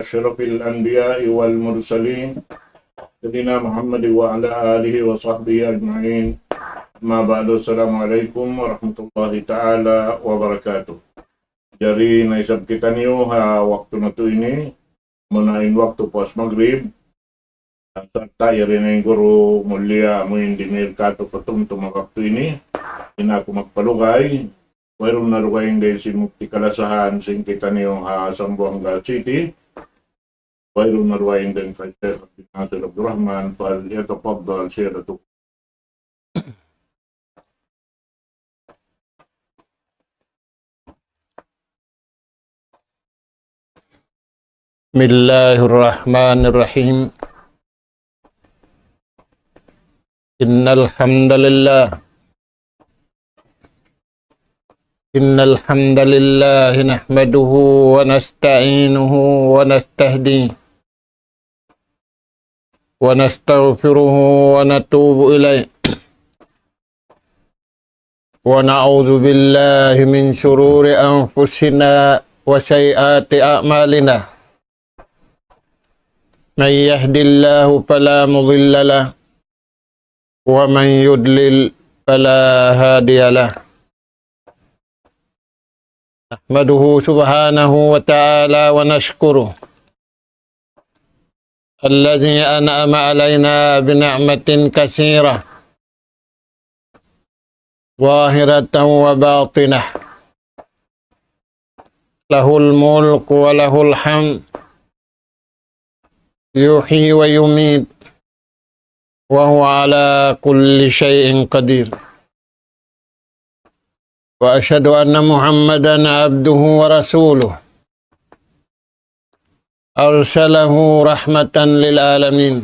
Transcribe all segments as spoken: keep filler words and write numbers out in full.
أشرف الأنبياء والمرسلين سيدنا محمد وعلى آله وصحبه أجمعين. أما بعد، السلام عليكم ورحمة الله تعالى وبركاته. Jari na isab kitaniyu ha waktu natu' ini, muna in waktu puas magrib, sarta' yari na in guru mulliya amu in dingil katu' patumtum ha waktu ini, in aku magpalugay, wayruun na dugaing dayn sin mukti kalasahan sin kitaniyu ha Zamboanga City, wayruun na dugaing dayn kan Sheikh Abdul Nasir Abdul Rahman, فليتفضل سيادته. بسم الله الرحمن الرحيم. إن الحمد لله، إن الحمد لله نحمده ونستعينه ونستهديه ونستغفره ونتوب إليه، ونعوذ بالله من شرور أنفسنا وسيئات أعمالنا. من يهد الله فلا مضل له، ومن يضلل فلا هادي له. نحمده سبحانه وتعالى ونشكره الذي أنعم علينا بنعمة كثيرة ظاهرة وباطنة، له الملك وله الحمد، يحيي ويميت، وهو على كل شيء قدير. وأشهد أن محمدا عبده ورسوله، أرسله رحمة للعالمين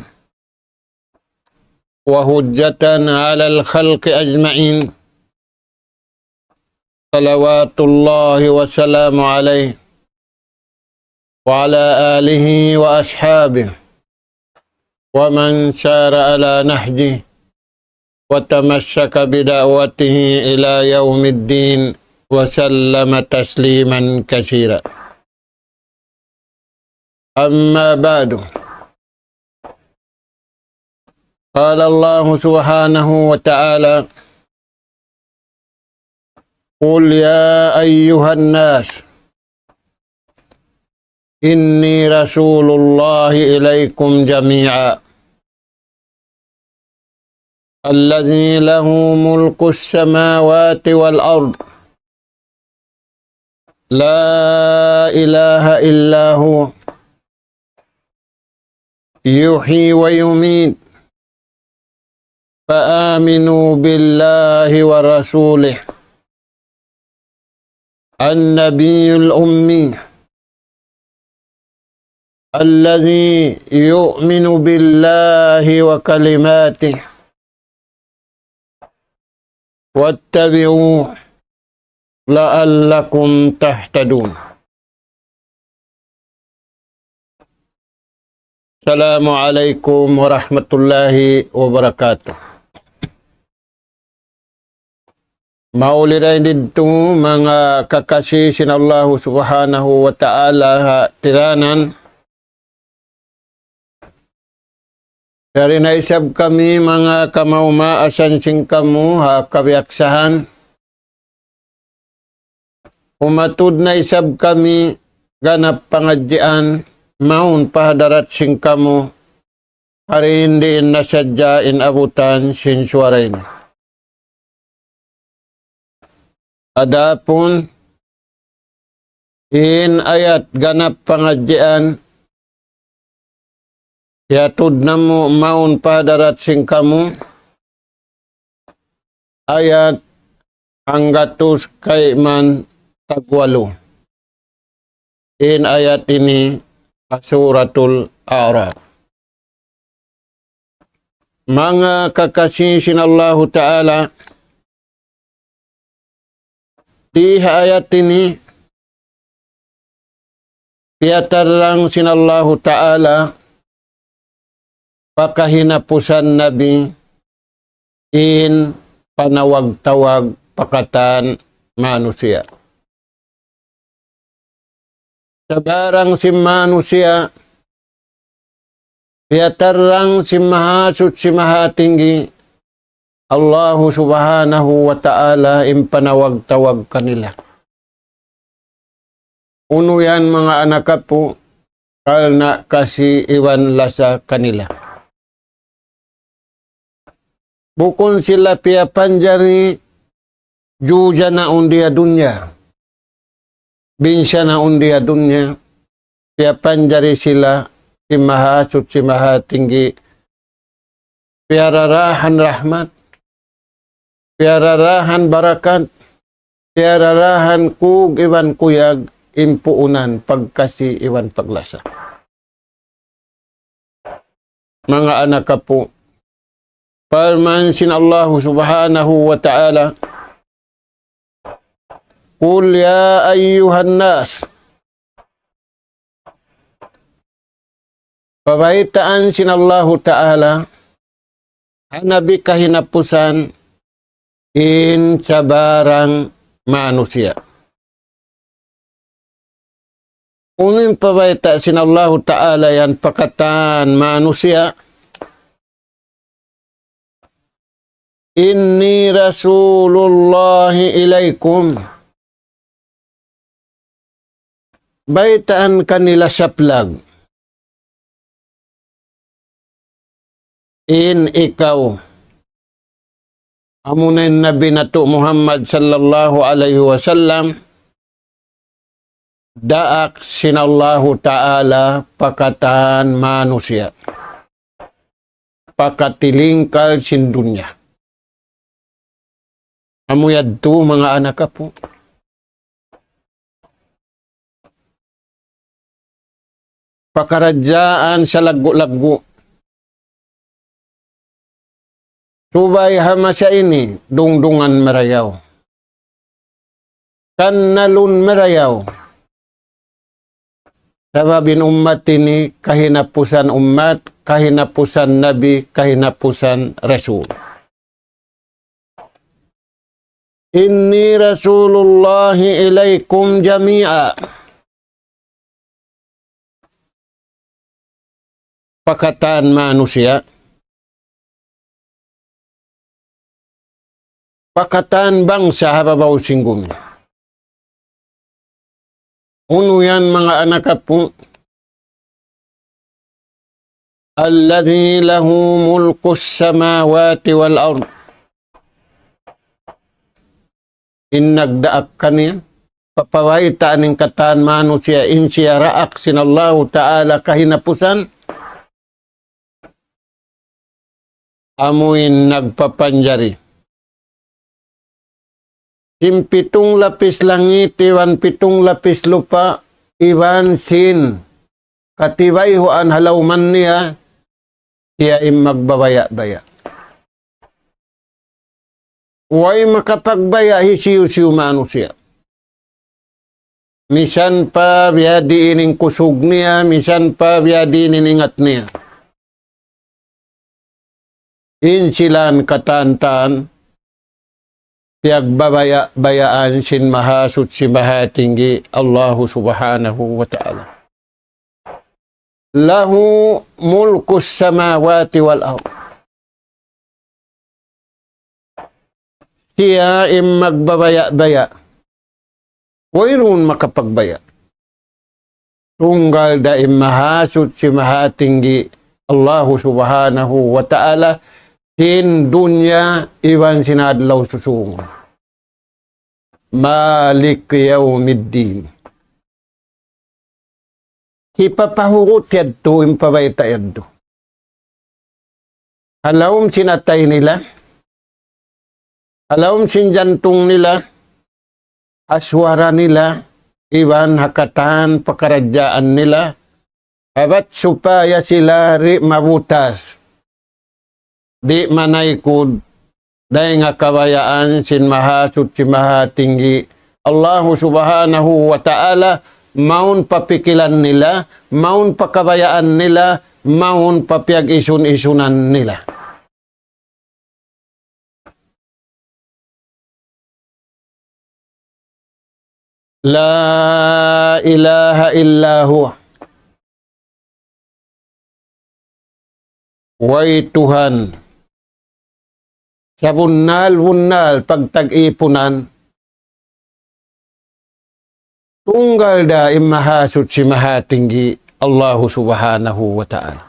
وحجة على الخلق أجمعين، صلوات الله وسلامه عليه وعلى آله وأصحابه ومن سار على نهجه وتمسك بدعوته إلى يوم الدين وسلم تسليما كثيرا. أما بعد، قال الله سبحانه وتعالى: قل يا أيها الناس إني رسول الله إليكم جميعا الذي له ملك السماوات والأرض لا إله إلا هو يحيي ويميت فآمنوا بالله ورسوله النبي الأمي الذي يؤمن بالله وكلماته واتبعوه لعلكم تهتدون. السلام عليكم ورحمة الله وبركاته. Mauli dayn didtu manga kakasi sin Allahu Subhanahu wa Ta'ala ha tiranan. Yari na isab kami manga kamaumaasan sin kamu ha kabiyaksahan. Umatud na isab kami ganap pangadjian mawn pa hadarat sin kamu. Hari in diin na sadja in abutan sin suwara ini. Adapun in ayat ganap pangadjian, hiyatud namu' mawn pa hadarat sin kamu, ayat hanggatus kayman tagwalu. In ayat ini ha Suratul A'raf. Manga kakasi sin Allahu Ta'ala, di ha ayat ini, piyatarrang sin Allahu Ta'ala pa kahinapusan Nabi in panawag-tawag pa katan manusiya'. sabarang sin manusiya', piyatarrang sin Mahasuchi Mahatinggi, Allahu Subhanahu wa Ta'ala in panawag-tawag kanila. Unu yan, manga anak apu', karna' kasi iban lasa kanila. Bukun sila piyapanjari jujanaun di ha dunya, binsanaun di ha dunya, piyapanjari sila sin Mahasuchi Mahatinggi, piyararahan rahmat, piyararahan barakat, piyararahan kug iban kuyag, in puunan pagkasi iban paglasa. Manga anak apu', parman sin Allahu Subhanahu wa Ta'ala, قل يا أيها الناس, pabaytaan sin Allahu Ta'ala, ha Nabi kahinapusan, in sabarang manusiya'. Unu in pabayta' sin Allahu Ta'ala yan pa katan manusiya'? إني رسول الله إليكم. Baytaan kanila saplag. In ikaw, amuna in Nabi natu' Muhammad sallallahu alayhi wasallam, daak sin Allahu Ta'ala pa katan manusiya'. Pa katilingkal sin dunya. Amu yadtu, manga anak apu'. Pakaradjaan salaggu'-laggu'. Subay ha masa ini, dungdungan marayaw. Kannalun marayaw. Sabab in ummat ini kahinapusan ummat, kahinapusan nabi, kahinapusan rasul. إني رسول الله إليكم جميعا. Pa katan manusiya', pa katan bangsa ha babaw sin gumi. Unu yan, manga anak apu'? الذي له ملك السماوات والأرض. In nagdaak kaniya, papabayta' in katan manusiya' in siya daak sin Allahu Ta'ala kahinapusan, amu in nagpapanjari sin pitung lapis langit iban pitung lapis lupa' iban sin katibayhuan ha lawman niya, siya in magbabaya'-baya'. Way makapagbaya' hisiyu-siyu manusiya'. Misan pa biya' diin in kusug niya, misan pa biya' diin in ingat niya. In sila in katan-katan, piyagbabaya'-bayaan sin Mahasuchi Mahatinggi Allahu Subhanahu wa Ta'ala. له ملك السماوات والأرض. Siya in magbabaya'-baya'. Wayruun makapagbaya'. Tunggal da in Mahasuchi Mahatinggi Allahu Subhanahu wa Ta'ala, sin dunya iban sin adlaw susūngun. مالك يوم الدين. Hipapahugut yadtu in pabayta' yadtu. Ha lawm sin atay nila, ha lawm sin jantung nila, ha suwara nila, iban ha katan pakaradjaan nila, ha bat supaya sila di' mabutas, di' manaykud, dayn ha kabayaan sin Mahasuchi Mahatinggi Allahu Subhanahu wa Ta'ala, mawn pa pikilan nila, mawn pa kabayaan nila, mawn pa piyag-isun-isunan nila. لا إله إلا هو. Way Tuhan sabunnal-bunnal pagtag-ipunan, tunggal da in Mahasuchi Mahatinggi, Allahu Subhanahu wa Ta'ala.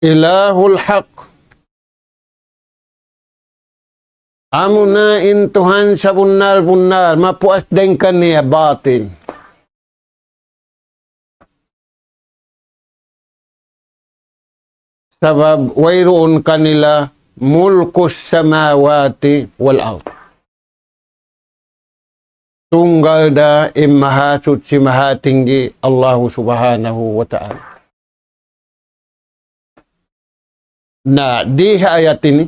إله الحق. Amuna in Tuhan sabunnal-bunnal, mapuas dayn kaniya batil. Sabab wayruun kanila ملك السماوات والأرض. Tunggal da in Mahasuchi Mahatinggi, Allahu Subhanahu wa Ta'ala. Na, di ha ayat ini,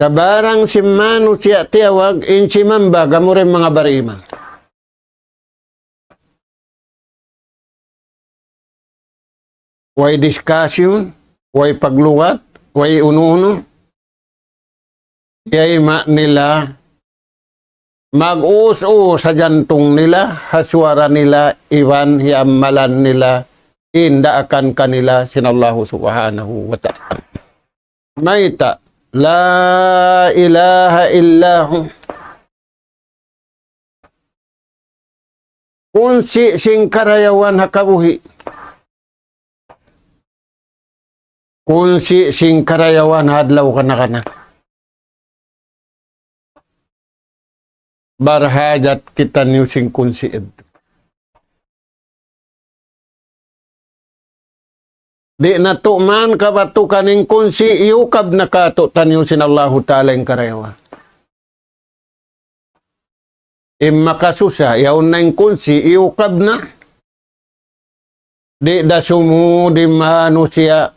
sabarang sin manusiya' tiyawag in simambag amura in manga bariman. Way discussion, way paglugat, way unu-unu. Yayma' nila mag-us-us ha jantung nila, ha suwara nila, iban hiyammalan nila, in daakan kanila sin Allahu Subhanahu wa Ta'ala. Mayta', لا إله إلا هو. Kunsi' sin karayawan ha kabuhi'. Kunsi' sin karayawan ha adlaw kana-kana. Barhajat kitaniyu sin kunsi' yadtu. Di' natu' man kabatukan in kunsi', iyukab na kātu'niyu sin Allahu Ta'ala in karayawan. In makasusa, yaun na in kunsi', iyukab na. Di' da sumūd in manusiya'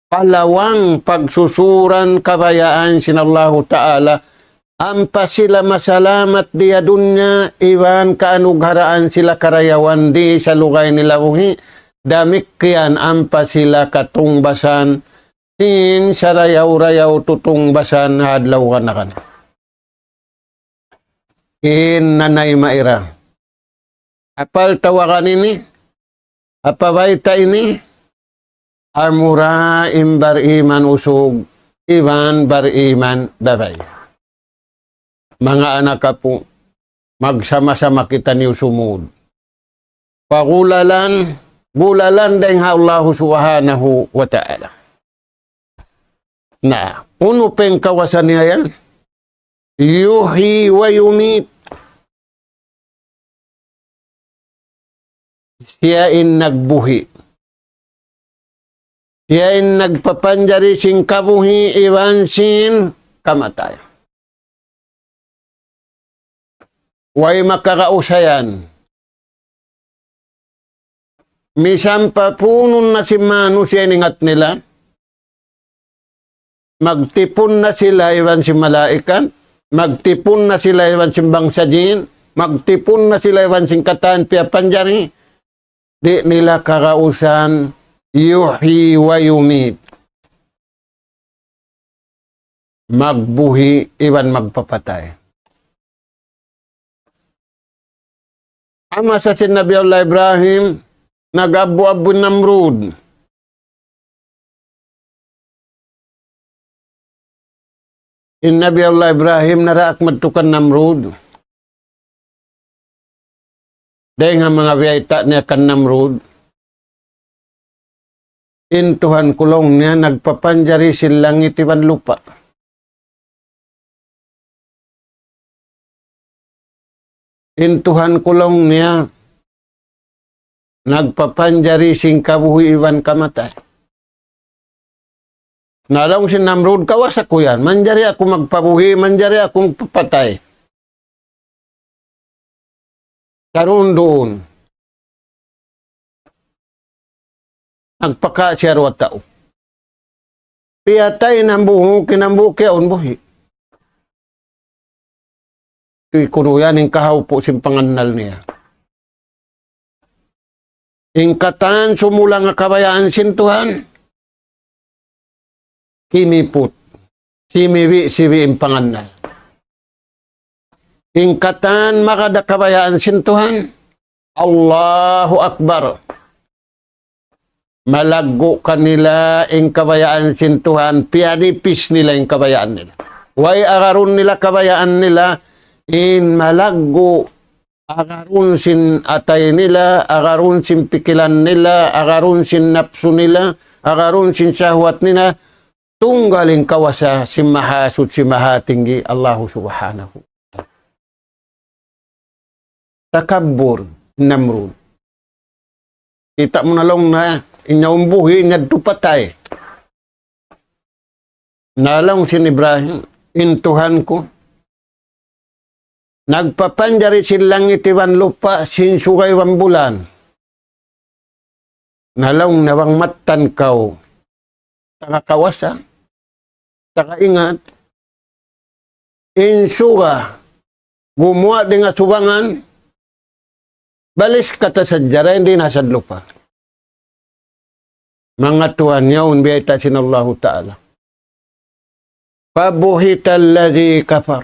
pa lawang pagsusuran kabayaan sin Allahu Ta'ala, ampa sila masalamat di ha dunya, iban kaanugharaan sila karayawan di sa lugay nila buhi', damikkiyan ampa sila katungbasan sin sarayaw-rayaw tutungbasan ha adlaw kana-kana. In nanay maira. Apal tawagan ini, apa bayta' ini, amura in bariman usug, iban bariman babai. Manga anak apu', magsama-sama kitaniyu sumūd. Pagulalan, gulalan dayn ha Allahu Subhanahu wa Ta'ala. Na, unu pa in kawasa niya yan? يحيي ويميت. Siya in nagbuhi'. Siya in nagpapanjari sin kabuhi' iban sin kamatay. Way makakausayan. Misan pa punun na sin manusiya' in ingat nila, magtipun na sila iban sin malaikat, magtipun na sila iban sin bangsa jin, magtipun na sila iban sin katan piyapanjari, di' nila kagausan يحيي ويميت. Magbuhi' iban magpapatay. Amu sa sin Nabi Allah Ibrahim, nag-abbu-abbu Namrud. In Nabi Allah Ibrahim naraak madtu kan Namrud. Dayn ha manga biyayta' niya kan Namrud, in Tuhan ku laung niya nagpapanjari sin langit iban lupa'. In Tuhan ku laung niya nagpapanjari sin kabuhi' iban kamatay. Na laung sin Namrud, kawasa ku yan. Manjari aku magpabuhi', manjari aku magpapatay. Karunduun. Nagpakawa' siya duwa tau. Piyatay in hambuuk, in hambuuk yaun buhi'. Tuy kunu' yan in kahawpu' sin pangannal niya. In katan sumulang ha kabayaan sin Tuhan, kimiput. Simibi'-sibi' in pangannal. In katan magad da kabayaan sin Tuhan. Allahu Akbar. Malaggu' kanila in kabayaan sin Tuhan, piyanipis nila in kabayaan nila. Way agarun nila kabayaan nila, in malaggu' agarun sin atay nila, agarun sin pikilan nila, agarun sin napsu nila, agarun sin sahwat nila, tunggal in kawasa sin Mahasuchi Mahatinggi Allahu Subhanahu. Takabbur, Namrud. Kita' mu na laung niya, in yaun buhi', in yadtu patay. Na laung sin Ibrahim, in Tuhan ku, nagpapanjari sin langit iban lupa', sin suga iban bulan. Na laung niya bang mattan kaw taga kawasa, taga ingat, in suga gumuwa' dayn ha subangan, balis kata sadja, dayn di' na sadlupan. Manga tuwan, yaun biyayta' sin Allahu Ta'ala. فبهت الذي كفر.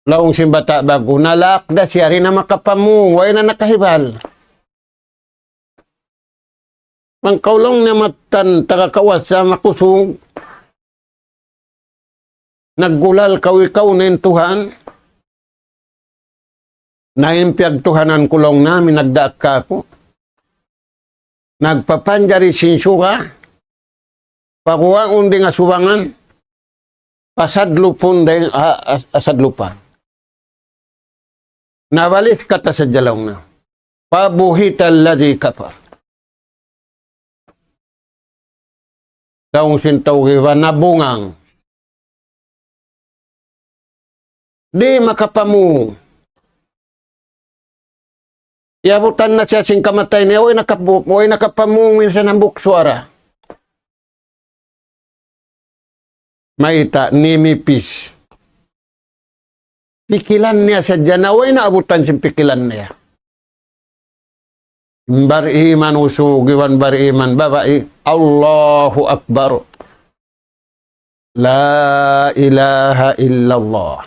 Laung sin bata' ba'gu, nalak da siya, di' na makapamung, way na nakahibal. Bang kaw laung niya mattan taga kawasa makusug, naggulal kaw ikaw na in Tuhan, na in piyagtuhanan ku laung niya, minagdaak kāku'. Nagpapanjari sin suga, paguwaun dayn ha subangan, pasadlupun dayn ha, ha, ha sadlupan. Nabalis kata sadja laung niya. فبهت الذي كفر. Laung sin tau iban nabungang. Di' makapamung. Iyabutan na siya sin kamatay niya, way nakabu-, way nakapamung, minsan hambuuk suwara. Mayta', nimipis. Pikilan niya sadja na, way naabutan sin pikilan niya. Bariman usug iban bariman babai, Allahu Akbar. La ilaha illallah.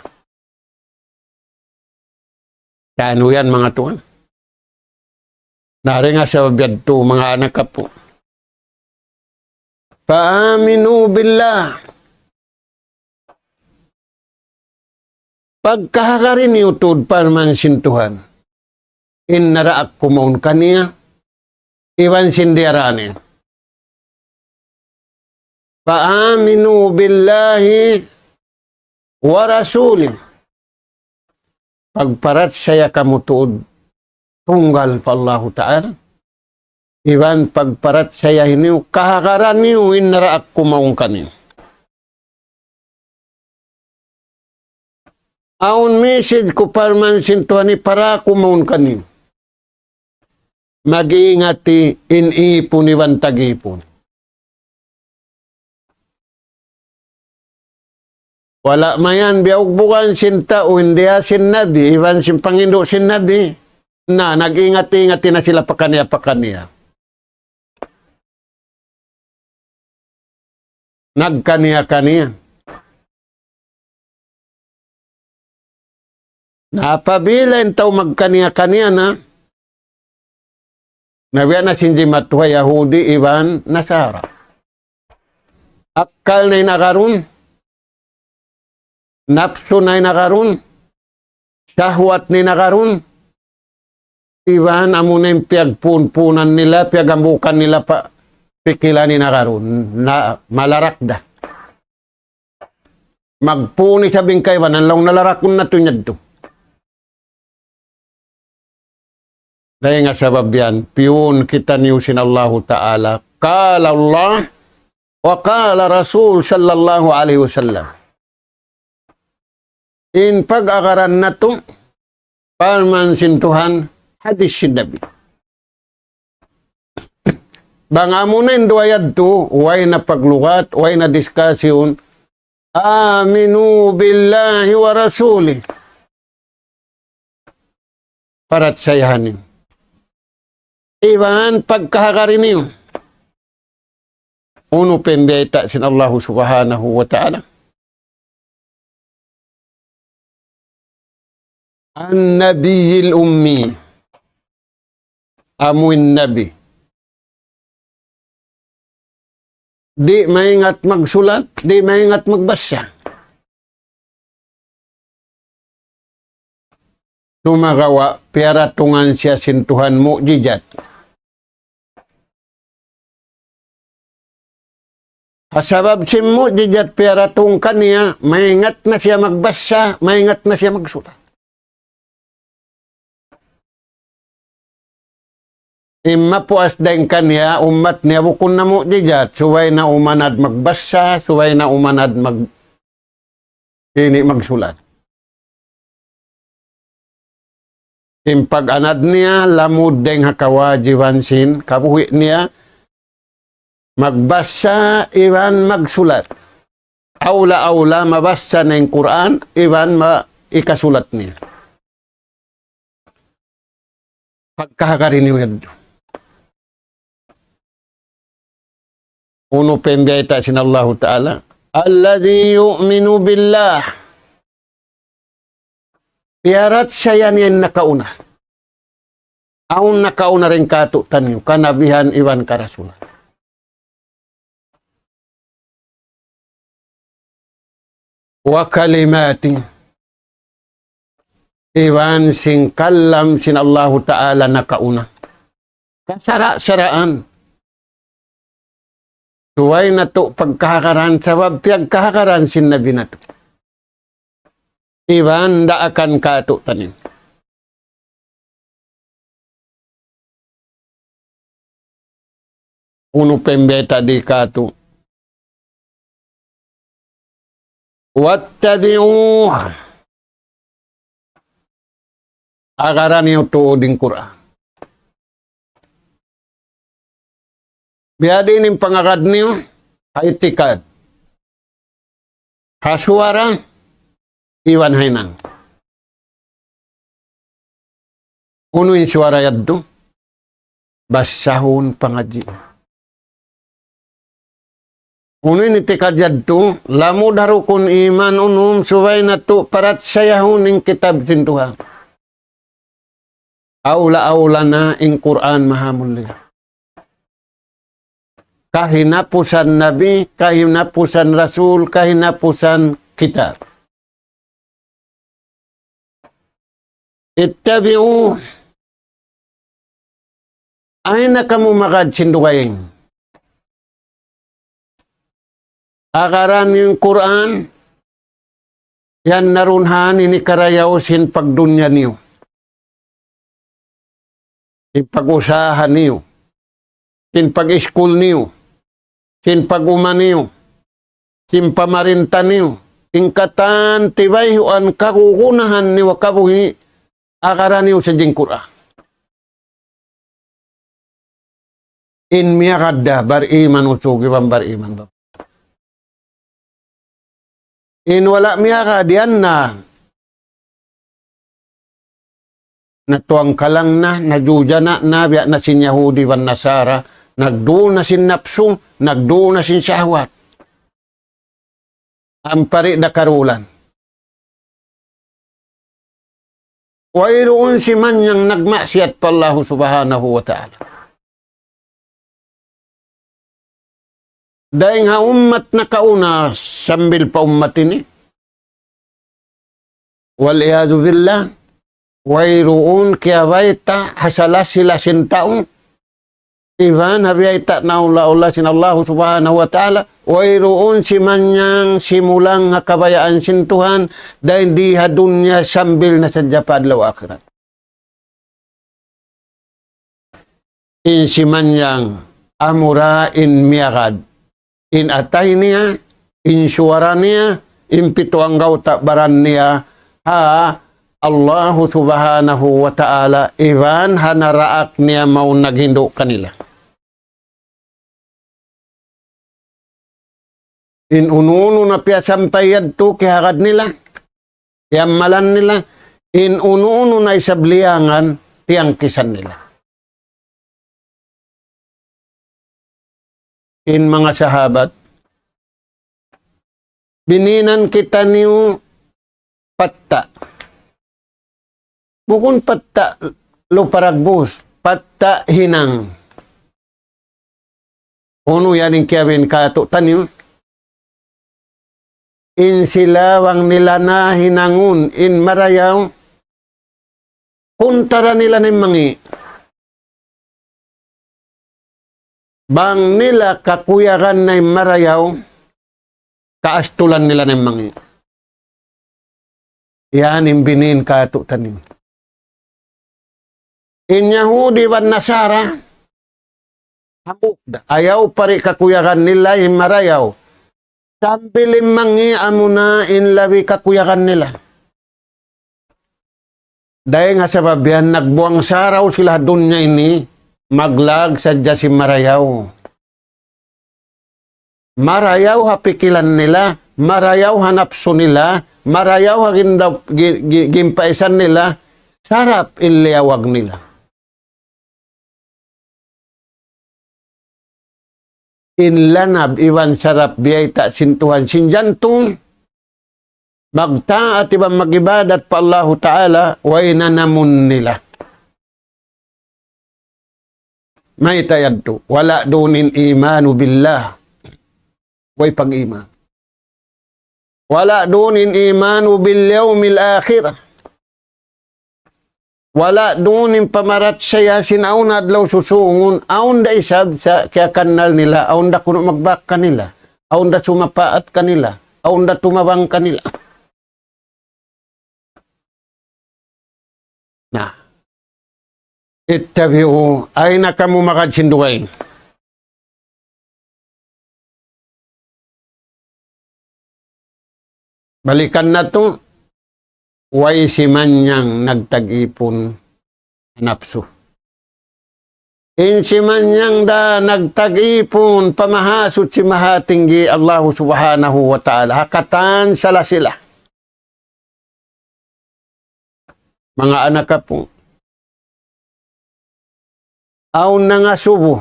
Tanu yan, manga tuwan. Na dayn ha sabab yadtu, manga anak apu'. فآمنوا بالله. Pagkahagad niyu tuud parman sin Tuhan. In naraak kumaun kaniya, iban sin diyarani. فآمنوا بالله ورسوله. Pagparachaya kamu tuud tunggal pa Allahu Ta'ala. Iban pagparachaya niyu, kahagad niyu in naraak kumaun kaniyu. Awn message ku parman sin Tuhan ini para kumaun kaniyu. Mag-ingat in ipun iban tag-ipun. Wala' mayan biyugbugan sin tau, in diya sin Nabi, iban sin pangindu' sin Nabi, na nag-ingat-ingat na sila pakaniya-pakaniya. Nagkaniya-kaniya. Na apabila in tau magkaniya-kaniya na, na biya' na sin jimatu ha Yahudi iban Nasara. Akkal na in agarun, napsu na in agarun, sahwat na in agarun, iban amuna in piyagpunpunan nila, piyaghambuukan nila pa pikilan in agarun, na malarak da. Magpun isab in kaibanan, laung nalarakun na tuud yadtu. Dayn ha sabab yan, piyun kitaniyu sin Allahu Ta'ala. قال الله وقال رسول صلى الله عليه وسلم. In pag-agaran natu', parman sin Tuhan, hadis sin Nabi. Bang amuna in duwa yadtu, way na paglugat, way na discussion. آمنوا بالله ورسوله. Parachayahun niyu. Iban pagkahagad niyu. Unu pa in biyayta' sin Allahu Subhanahu wa Ta'ala? النبي الأمي. Amu in nabi. Di' maingat magsulat, di' maingat magbasa. Sumagawa', piyaratungan siya sin Tuhan mu'jizat. Ha sabab sin mu'jizat piyaratung kaniya, maingat na siya magbasa, maingat na siya magsulat. In mapuas dayn kaniya, ummat niya bukun na mu'jizat, subay na umanad magbasa, subay na umanad mag-, ini magsulat. In pag-anad niya, lamud dayn ha kawajiban sin kabuhi' niya, magbasa iban magsulat. Awla-awla mabasa na in Qur'an iban ma-, ikasulat niya. Pagkahagad niyu yadtu. Unu pa in biyayta' sin Allahu Ta'ala? الذي يؤمن بالله. Piyarachaya niya in nakauna. Awn nakauna dayn kātu'niyu, kanabihan iban karasulan. وكلماته. Iban sin kalam sin Allahu Ta'ala nakauna. Kasara'-saraan. Subay natu' pagkahagaran, sabab piyagkahagaran sin Nabi natu'. Iban daakan kātu'niyu. Unu pa in biyayta' di kātu'? واتبعوه. Agaran niyu tuud in Qur'an. Biyadiin in pangagad niyu, ha itikad. Ha suwara, iban ha hinang. Unu in suwara yadtu? Basahun pangadji'. Unu in itikad yadtu? Lamud ha rukun iman unum subay natu' parachayahun in kitab sin Tuhan. Awla-awla na in Qur'an mahamulliya. Kahinapusan Nabi, kahinapusan Rasul, kahinapusan kitab. اتبعوه. Ayaw na kamu magad sin dugaing. Agaran niyu in Qur'an, yan na duun ha ini karayaw sin pagdunya niyu. Sin pag-usaha niyu. Sin pag-iskul niyu. Sin pag-uma niyu. Sin pamarinta niyu. In katan tibayhuan kagunahan niyu kabuhi', agaran niyu sadja in Qur'an. In miyagad da bariman usug iban bariman bab. In wala' miyagad yan na. Natuwangkalang na, najujana na, biya' na sin Yahudi iban Nasara, nagdul na sin napsu, nagdul na sin shahwat. Ampa di' da karulan. Wayruun simanyang nagmaksiyat pa Allahu Subhanahu wa Ta'ala. Dayn ha ummat nakauna sambil pa ummat ini. والعياذ بالله, wayruun kiyabayta' ha sala-sala sin tau, iban ha biyayta' na ula-ula sin Allahu Subhanahu wa Ta'ala, wayruun simanyang simulang ha kabayaan sin Tuhan, dayn di ha dunya sambil na sadja pa adlaw akhirat. In simanyang amura in miyagad, in atay niya, in suwara niya, in pitu anggawta' baran niya, ha Allahu Subhanahu wa Ta'ala, iban ha naraak niya mawn naghindu' kanila. In unu-unu na piyasampay yadtu kiyahagad nila, iyammalan nila, in unu-unu na isab liyangan, tiyangkisan nila. In manga sahabat, bininan kitaniyu patta'. Bukun patta' lupa dagbus, patta' hinang. Unu yan in kiyabin katu'taniyu? In sila bang nila na hinangun in marayaw, kuntara nila na in mangi'. Bang nila kakuyagan na in marayaw, kaastulan nila na in mangi'. Yan in binin katu'taniyu. In Yahudi iban Nasara, hambuuk da. Ayaw pa di' kakuyagan nila in marayaw. Sambil in mangi' amuna in labi kakuyagan nila. Dayn ha sabab yan, nagbuwang saraw sila ha dunya ini, maglag sadja sin marayaw. Marayaw ha pikilan nila, marayaw ha napsu nila, marayaw ha gindaw-, gi-, gi-, gimpaisan nila, sarap in liyawag nila. In lanab iban sarap biyayta' sin Tuhan sin jantung, magtaat iban mag-ibadat pa Allahu Ta'ala, way nanamun nila. Mayta' yadtu? Wala' duun in imanu billah. Way pag-iman. Wala' duun in imanu bil yawmil akhir. Wala' duun in pamarachaya sin awn adlaw susungun, awn da isab sa kiyakannal nila, awn da kunu' magbak kanila, awn da sumapaat kanila, awn da tumabang kanila. Na. Ittabi'u, ay na kamu magad sin dugaing. Balikan natu', way simanyang nagtag-ipun ha napsu. In simanyang da nagtag-ipun pa Mahasuchi Mahatinggi Allahu Subhanahu wa Ta'ala, ha katan sala sila. Manga anak apu'. Awn nangasubu.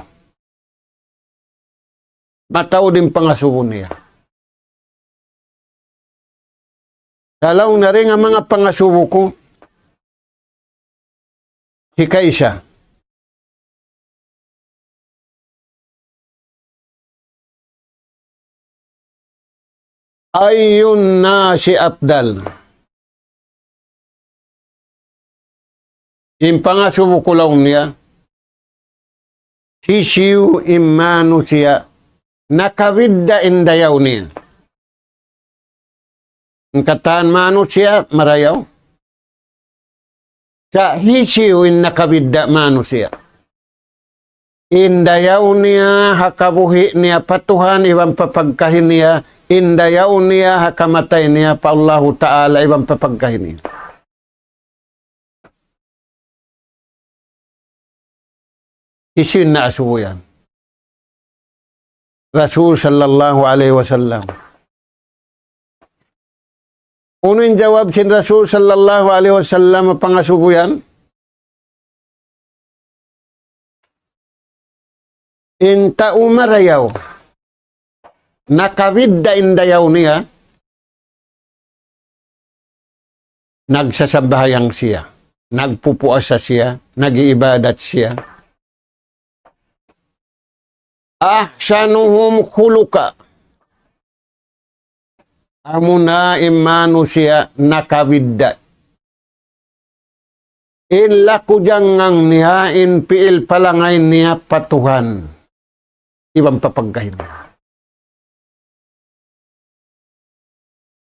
Mataud in pangasubu niya. Kalaung na dayn ha manga pangasubu ku, hikaisa. أي الناس أفضل. In pangasubu ku laung niya, hisiyu in manusiya' nakabidda' in dayaw niya. In katan manusiya' marayaw. Sa' hisiyu in nakabidda' manusiya'? In dayaw niya ha kabuhi' niya pa Tuhan iban pa pagkahi niya, in dayaw niya ha kamatay niya pa Allahu Ta'ala iban pa pagkahi niya. Hisiyu in naasubu yan? Rasul sallallahu alayhi wasallam. Unu in jawab sin Rasul sallallahu alayhi wasallam ha pangasubu yan? In tau marayaw, nakabidda' in dayaw niya, nagsasambahayang siya, nagpupuasa siya, nag-iibadat siya. أحسنهم خلقا. Amuna in manusiya' nakabidda'. In laku jangngang niya, in pi'il palangay niya pa Tuhan. Iban pa pagkahi niya.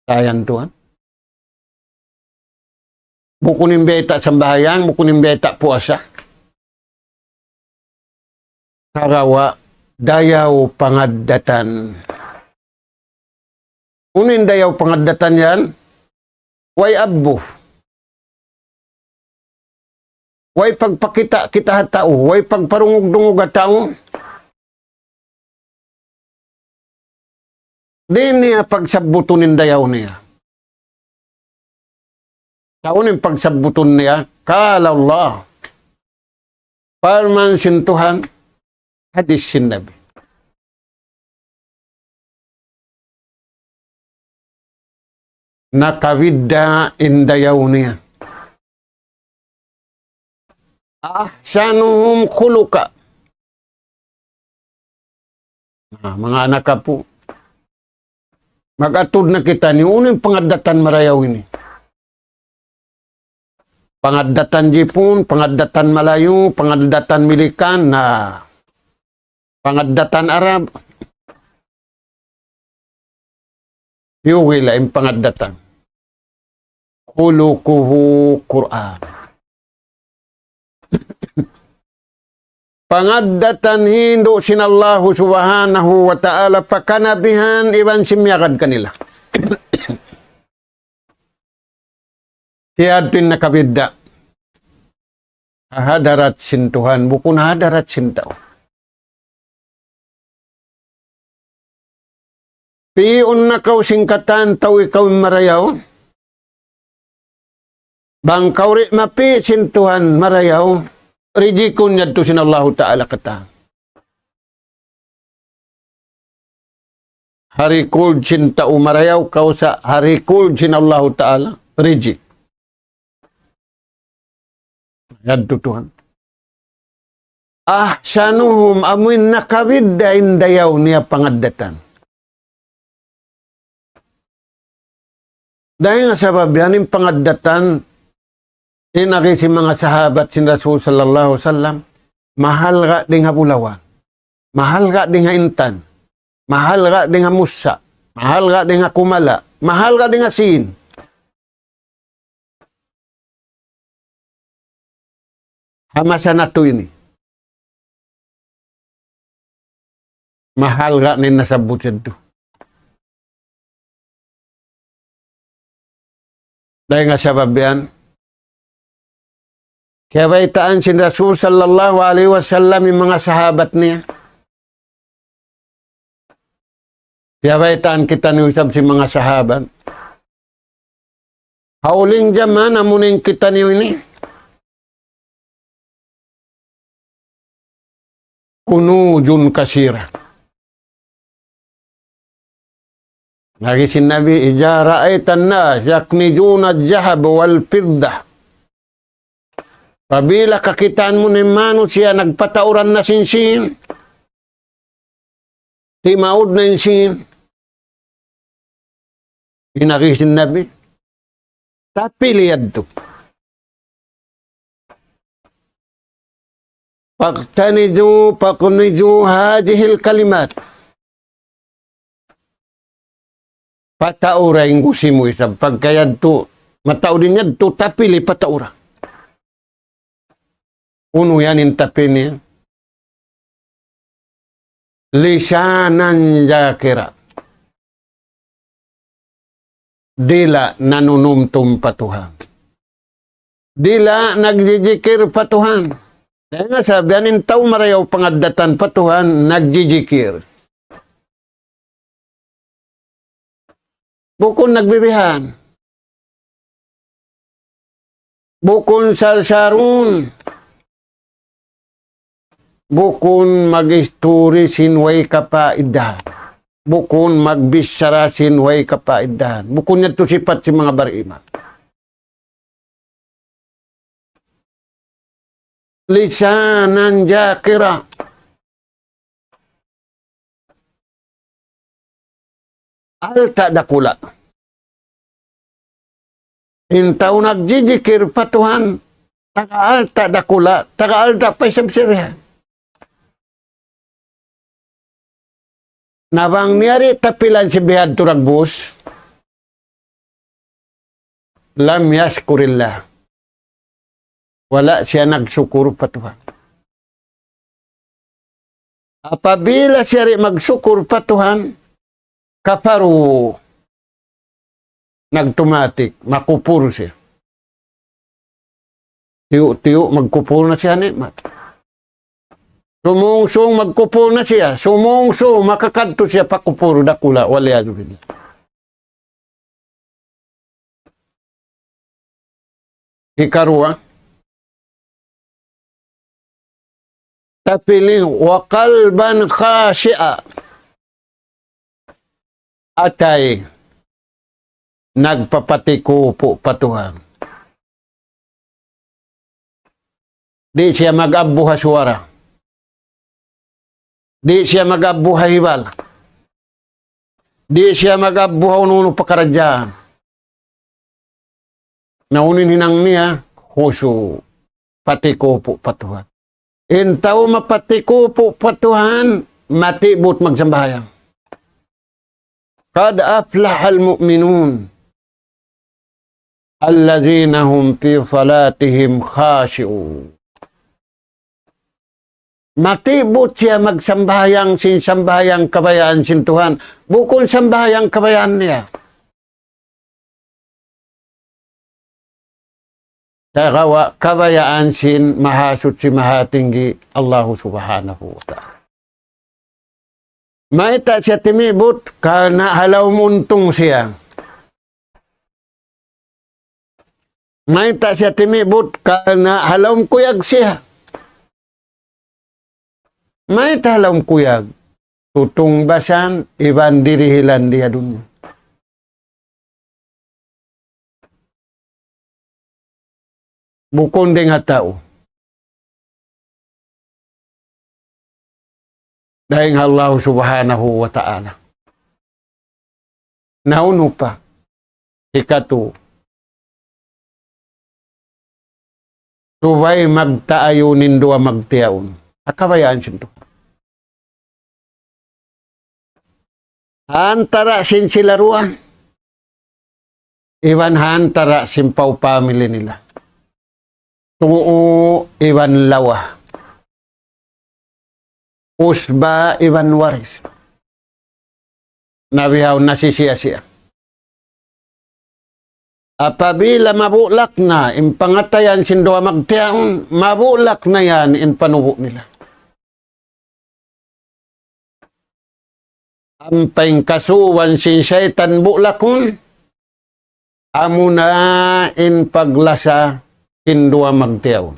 Sayang Tuhan. Bukun in biyayta' sambahayang, bukun in biyayta' puasa. Sagawa' dayaw pangaddatan. Unu in dayaw pangaddatan yan? Way abbu. Way pagpakita'-kita' ha tau, way pagparungug-dungug ha tau. Di' niya pagsabbutun in dayaw niya. Sa' unu in pagsabbutun niya? قال الله. Parman sin Tuhan, hadis sin Nabi. nakabidda' in dayaw niya. أحسنهم خلقا. Na, manga anak apu', mag-atud na kitaniyu, unu in pangaddatan marayaw ini? Pangaddatan Jipun, pangaddatan Malayu, pangaddatan Milikan, na pangaddatan Arab. Hiyugila in pangaddatan. خلقه قرآن. Pangaddatan hindu' sin Allahu Subhanahu wa Ta'ala pa kanabihan iban sin miyagad kanila. Siya yadtu in nakabidda' ha hadarat sin Tuhan, bukun ha hadarat sin tau. Pi'un na kaw sin katan tau ikaw in marayaw. Bang kaw di' mapi' sin Tuhan marayaw, rijikun yadtu sin Allahu Ta'ala katan. Ha record sin tau marayaw kaw sa ha record sin Allahu Ta'ala, rijik. Yadtu Tuhan. أحسنهم, amuin nakabidda' in dayaw niya pangaddatan. Dayn ha sabab yan in pangaddatan, in agi sin manga sahabat sin Rasul sallallahu alayhi wasallam, mahalga' dayn ha bulawan, mahalga' dayn ha intan, mahalga' dayn ha mussa', mahalga' dayn ha kumala', mahalga' dayn ha sīn. Ha masa natu' ini. Mahalga' na in nasabbut yadtu. Dayn ha sabab yan, kiyabaytaan sin Rasul sallallahu alayhi wasallam in manga sahabat niya. Kiyabaytaan kitaniyu isab sin manga sahabat. Ha uling jaman amu in kitaniyu ini. كنوز كثيرة. Laung sin Nabi, إذا رأيت الناس يكنزون الذهب والفضة. Apabila kakitaan mu in manusiya' nagpatauran na sin sīn, timaud na in sīn. In agi sin Nabi, tapili yadtu. فاكنزوا، فاكنزوا هذه الكلمات. Pataura in gusi mu isab. Pagka yadtu, mataud in yadtu, tapili pataura. Unu yan in tapili niya? لسانا ذاكرا. Dila' nanunumtum pa Tuhan. Dila' nagjijikir pa Tuhan. Dayn ha sabab yan in tau marayaw pangaddatan pa Tuhan, nagjijikir. Bukun nagbibihan. Bukun sarsarun. Bukun mag-isturi sin way kapaidahan. Bukun magbichara sin way kapaidahan. Bukun yadtu sipat sin manga bariman. لسانا ذاكرا. Alta' dakula'. In tau nagjijikir pa Tuhan, taga alta' dakula', taga alta' pa isab siya bihan. Na bang niya di' tapilan sin bihadtu dagbus, لم يشكر الله. Wala' siya nagsukur pa Tuhan. Apabila siya di' magsukur pa Tuhan, كفروا. Nagtumatik, makupur siya. Tiyu'-tiyu' magkupur na siya ni'mat. Sumūng-sūng magkupur na siya. Sumūng-sūng makakadtu siya pa kupur dakula', والعياذ بالله. Hikaruwa, tapili وقلبا خاشعا. Atay nagpapatikupu' pa Tuhan. Di' siya mag-abbu ha suwara. Di' siya mag-abbu ha hibal. Di' siya mag-abbu ha unu-unu pakaradjaan. Na unu in hinang niya, khusu', patikupu' pa Tuhan. In tau mapatikupu' pa Tuhan, matibut magsambahayang. قد أفلح المؤمنون الذين هم في صلاتهم خاشعون. Matibut siya magsambahayang sin sambahayang kabayaan sin Tuhan. Bukun sambahayang kabayaan niya. Sagawa' kabayaan sin Mahasuchi Mahatinggi Allahu Subhanahu wa Ta'ala. Mayta' siya timibut? Karna' ha lawm untung siya. Mayta' siya timibut? Karna' ha lawm kuyag siya. Mayta' ha lawm kuyag? Tutungbasan iban dirihilan di ha dunya. Bukun dayn ha tau. Dayn ha Allah Subhanahu wa Ta'ala. Na unu pa? Hikatu. Subay magtaayun in duwa magtiyaun. Ha kabayaan sin Tuhan. Ha antara' sin sila duwa, iban ha antara' sin pau pamili nila. Tuu iban lawa. Usba iban waris. Na bihaun nasisiya-siya. Apabila mabulak na in pangatayan sin duwa magtiyaun, mabulak na yan in panubu' nila. Ampa in kasuban sin saytan bulakun, amuna in paglasa sin duwa magtiyaun.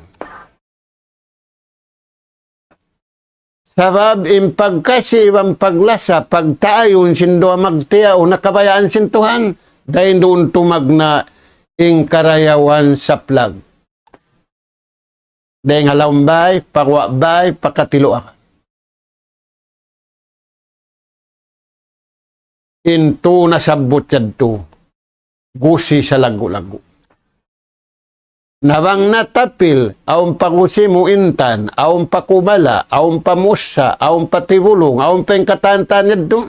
Sabab in pagkasi iban paglasa, pagtaayun sin duwa magtiyaun ha kabayaan sin Tuhan, dayn duun tumagna' in karayawan saplag. Dayn ha lawm bay, pa guwa' bay, pa katiluakan. In tū nasabbut yadtu, gusi salaggu'-laggu'. Na bang natapil, awn pa gusi mu intan, awn pa kubala, awn pa mussa, awn pa tibulung, awn pa in katan-katan yadtu.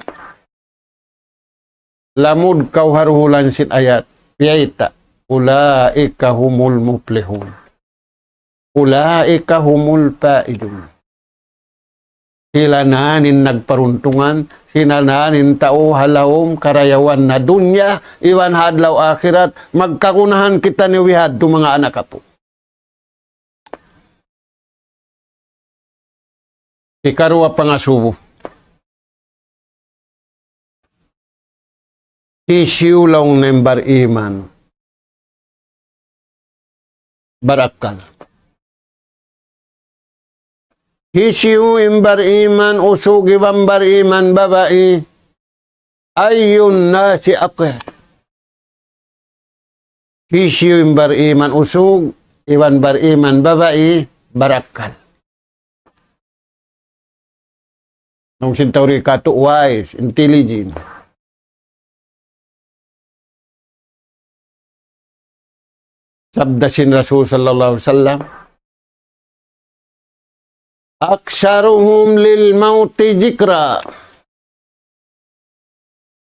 Lamud kaw ha duhulan sin ayat, biyayta', أولئك هم المفلحون. أولئك هم الفائزون. Sila na in nagparuntungan, sila na in tau ha lawm karayawan ha dunya, iban ha adlaw akhirat, magkagunahan kitaniyu bihadtu manga anak apu'. Hikaruwa pangasubu. Hisiyu laung niya in bariman barakkal? Hisiyu in bariman usug iban bariman babai? أي الناس أطيب. Hisiyu in bariman usug iban bariman babai barakkal? Laung sin tau di katu' wise, intelligent. Sabda sin Rasul sallallahu alayhi wasallam, أكثرهم للموت ذكرا.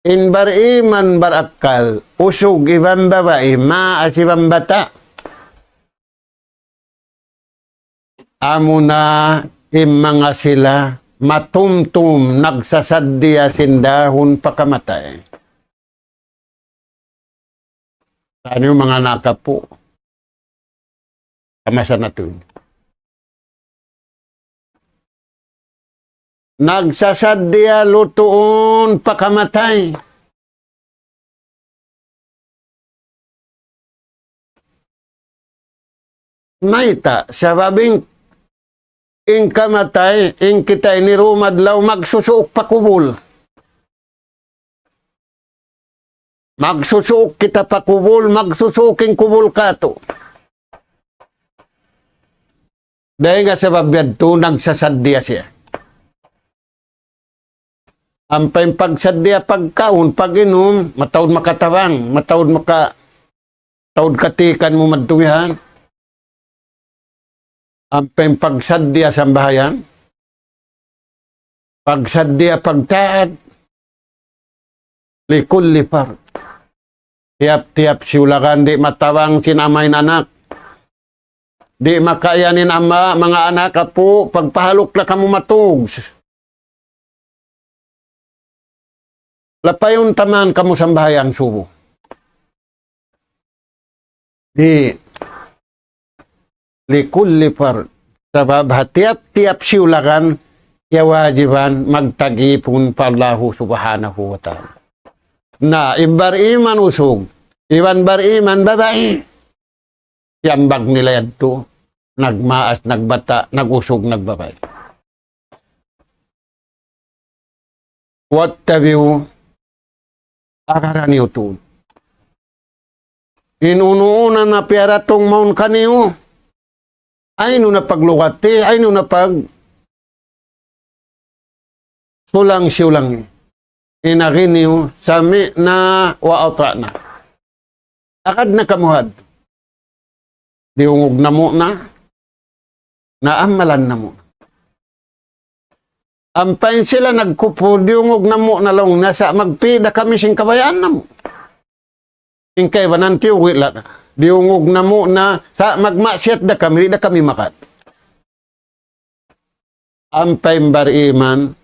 In bariman barakkal, usug iban babai, maas iban bata', amuna in manga sila matumtum nagsasaddiya sin dahun pa kamatay. Taniyu manga anak apu'. Kamasa natu'. Nagsasaddiya lutuun pa kamatay. Mayta', sabab in, in kamatay, in kita ini dumadlaw magsusuuk pa kubul. Magsusuuk kita pa kubul, magsusuuk in kubul katu'. Dayn ha sabab yadtu, nagsasaddiya siya. Ampa in pagsaddiya pagkaun, pag-inum, mataud makatabang, mataud maka-, taud katikan mu madtu yan. Ampa in pagsaddiya sambahayang, pagsaddiya pagtaat, لكل فرد. Tiyap-tiyap siyulagan di' matabang sin ama' in anak. Di' makaiyan in ama', manga anak, apu', pagpahaluk na kamu matug. Lapayun taman kamu sambahayang subuh. Di' لكل فرد. Sabab ha tiyap-tiyap siyulagan, kiyawajiban magtagipun pa Allahu Subhanahu wa Ta'ala. Na, in bariman usug, iban bariman babai, siyambag nila yadtu, nagmaas, nagbata', nag-usug, nagbabai. واتبعوا, agara niyu tuud. In unu-una na piyaratung mawn kaniyu, aynu na paglugati, aynu na pagsulang-siyulangi. In agi niyu, سمعنا وأطعنا. Agad na kamu had. Diyungug namu' na, na amalan namu' na. Ampa in sila nagkupur, diyungug namu' na laung nila sa' magpi' da kami sin kabayaan namu'. In kaibanan tiyuwi' la na. Diyungug namu' na sa' magmaksiyat da kami, di' da kami magad. Ampa in bariman,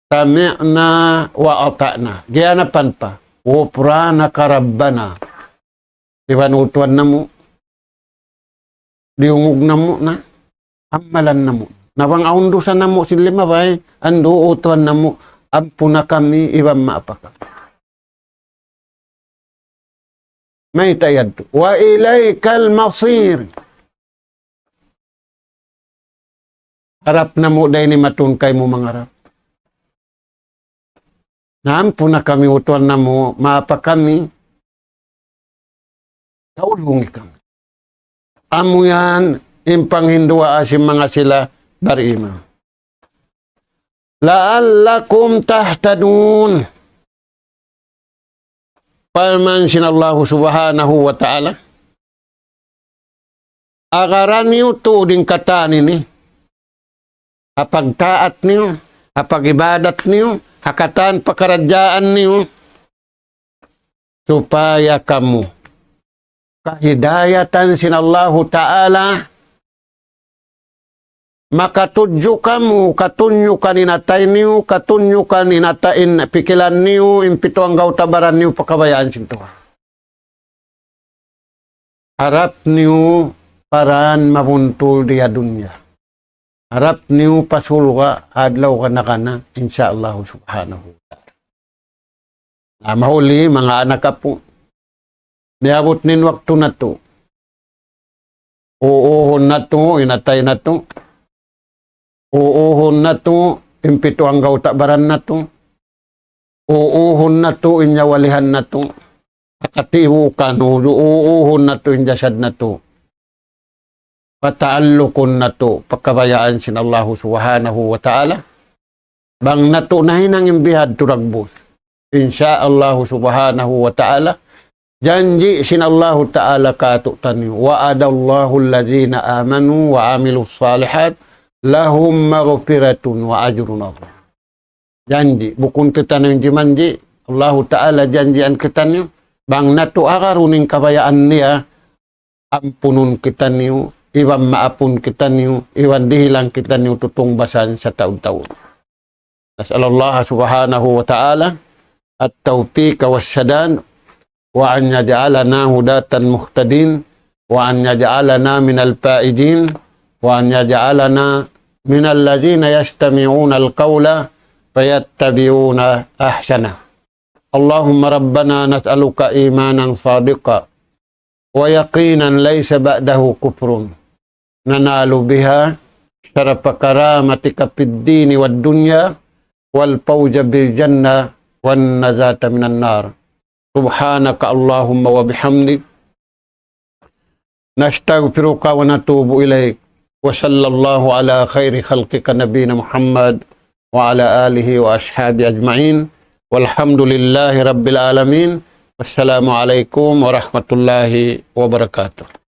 سمعنا وأطعنا. Giyanapan pa, غفرانك ربنا. Iban, "O Tuhan namu', diyungug namu' na, amalan namu'. Na bang awn dusa namu' sin limabay, andu', O Tuhan namu', ampuna kami, iban maapa kami." Mayta' yadtu? "وإليك المصير." Harap namu' da ini matun kaymu mangarap. Na ampuna kami, O Tuhan namu', maapa kami, kaulungi kami. Amu yan in panghinduwaa sin manga sila bariman. "لعلكم تهتدون." Parman sin Allahu Subhanahu wa Ta'ala, agara niyu tuud in katan ini, ha pagtaat niyu, ha pag-ibadat niyu, ha katan pakaradjaan niyu, supaya kamu kahidayatan sin Allahu Ta'ala, makatudju kamu, katunyukan in atay niyu, katunyukan in atay, in pikilan niyu, in pitu anggawta' baran niyu pa kabayaan sin Tuhan. Harap niyu pa dan mabuntul di ha dunya. Harap niyu pa surga' adlaw kana-kana, insya Allah subhanahu wa ta'ala. Na mahuli, manga anak apu', miyabut na in waktu natu'. Uuhun natu' in atay natu'. Uuhun natu' in pitu anggawta' baran natu'. Uuhun natu' in nyawalihan natu'. Pakatibukan, uuhun natu' in jasad natu'. Pataallukun natu' pa kabayaan sin Allahu subhanahu wa ta'ala. Bang natu' nahinang in bihadtu dagbus, insya Allahu subhanahu wa ta'ala, janji' sin Allahu ta'ala kātu'niyu, وعد الله الذين آمنوا وعملوا الصالحات لهم مغفرة وأجر عظيم. Janji', bukun kitaniyu in jimanji', Allahu ta'ala janjian kitaniyu, bang natu' agarun in kabayaan niya, ampunun kitaniyu, iban maapun kitaniyu, iban dihilan kitaniyu tutungbasan sataud-taud. نسأل الله سبحانه وتعالى التوفيق والسداد، وأن يجعلنا هداة مهتدين، وأن يجعلنا من الفائزين، وأن يجعلنا من الذين يستمعون القول فيتبعون أحسنه. اللهم ربنا نسألك إيمانا صادقا ويقينا ليس بعده كفر، ننال بها شرف كرامتك في الدين والدنيا، والفوز بالجنة، والنجاة من النار. سبحانك اللهم وبحمدك، نستغفرك ونتوب إليك. وصلى الله على خير خلقك نبينا محمد وعلى آله وأصحابه أجمعين. والحمد لله رب العالمين. والسلام عليكم ورحمة الله وبركاته.